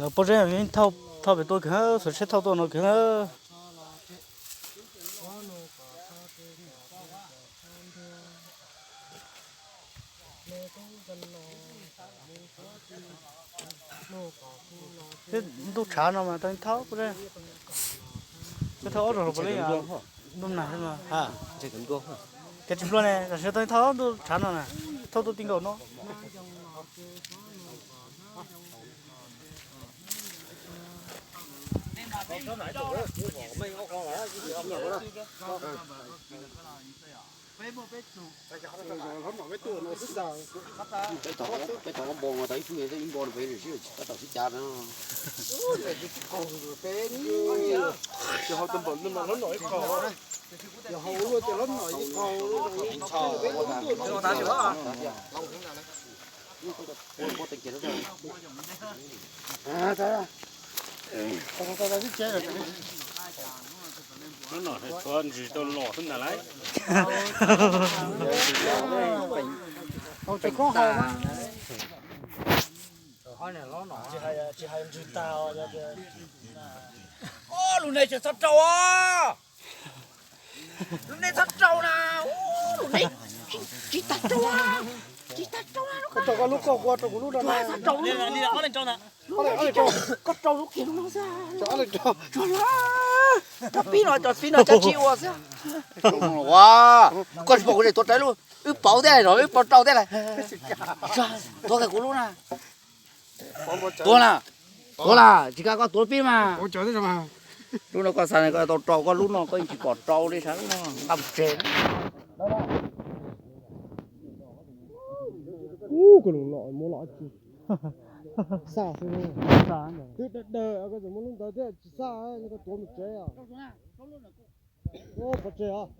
Lawv pob zeb thauj, thauj pem tuaj kawg, xov siab thauj tuaj no kawg. Ntuj tshav no mas tau thauj pob zeb. Peb thauj ob rau hauv pos leb, ntuj nag, kev tsis nplua ne, tam sim no tau thauj ntuj tshav no na, thauj tuaj ti nkaus no. Peb tau npo mas tau ib tug ib npo no peb tsis tab tom sib cav no. Ces hauv tus npaum no mas hlob nom ib qho, ces hauv ua ces hlob nom ib qho. Hlob nom tshuav ntsws tau los xwb ntag lauj. Hauv tsev koob haus mas. Tsis hais ntsws tag. Lub neej tsis txhob rau os. Lub neej txhob rau na. Lub neej tsis tag rau, tsis tag rau na. Koj rau koj lub, koj kuv rau kuv lub no. Koj rau lub kiag lub no xwb. Cov pib no, cov pib no cov tsis ua xwb. Ua, koj tsis pom kuv tuav rawv lub, wb pauv thiab no, wb pauv rau thiab lawm. Tuav kiag kuv lub na. Tuav na, tuav na, tsis kam koj tuav pib mas. Lub no koj xav koj tau rau koj lub no, koj yeej tsis pom rau li, sav lub no nqa mus tseg. Ub, koj lub no muab los tsis xaj xwb. Twb dawb dawb koj tseem muab lub ntawd thiab tsis xaj, koj tuav mus tsev os. Pov tseg os.